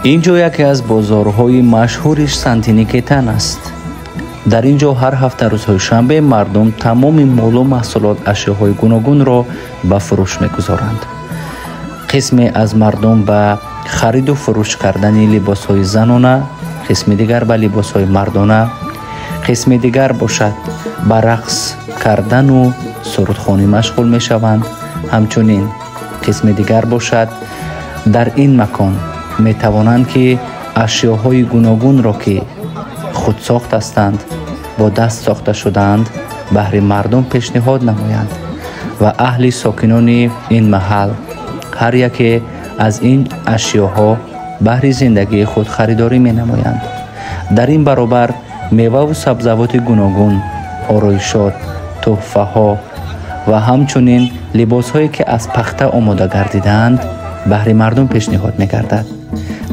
Ин ҷо яке аз бозорҳои машҳури Сантиникетан аст. Дар ин ҷо ҳар ҳафта рӯзҳои шанбе мардум тамоми молу маҳсулот, ашёҳои гуногунро ба фурӯш мегузоранд. Қисме аз мардум ба хариду фурӯш кардани либосҳои занона, қисми дигар ба либосҳои мардона, қисми дигар бошад, ба рақс кардану сурудхонӣ машғул мешаванд. Ҳамчунин қисми дигар бошад, дар ин макон метавонанд, ки ашёҳои гуногунро, ки худсохт ҳастанд, бо даст сохта шудаанд, баҳри мардум пешниҳод намоянд ва аҳли сокинони ин маҳал ҳар яке аз ин ашёҳо баҳри зиндагии худ харидорӣ менамоянд. Дар ин баробар меваву сабзавоти гуногун, ороишот, тӯҳфаҳо ва ҳамчунин либосҳое, ки аз пахта омода гардидаанд, баҳри мардум пешниҳод мегардад.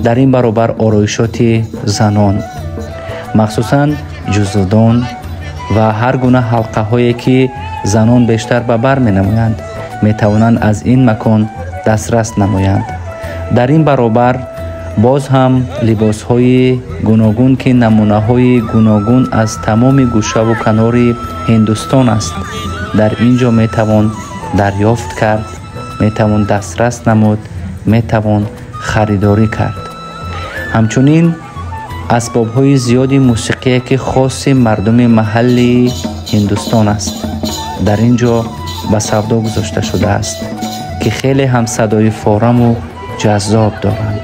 Дар ин баробар ороишоти занон, махсусан ҷузвдон ва ҳар гуна ҳалқаҳое, ки занон бештар ба бар менамоянд, метавонанд аз ин макон дастрас намоянд. Дар ин баробар боз ҳам либосҳои гуногун, ки намунаҳои гуногун аз тамоми гӯшаву канори Ҳиндустон аст, дар ин ҷо метавон дарёфт кард, метавон дастрас намуд, метавон харидорӣ кард. Ҳамчунин асбобҳои зиёди мусиқие, ки хоси мардуми маҳалли Ҳиндустон аст, дар ин ҷо ба савдо гузошта шудааст, ки хеле ҳам садои фораму ҷаззоб доранд.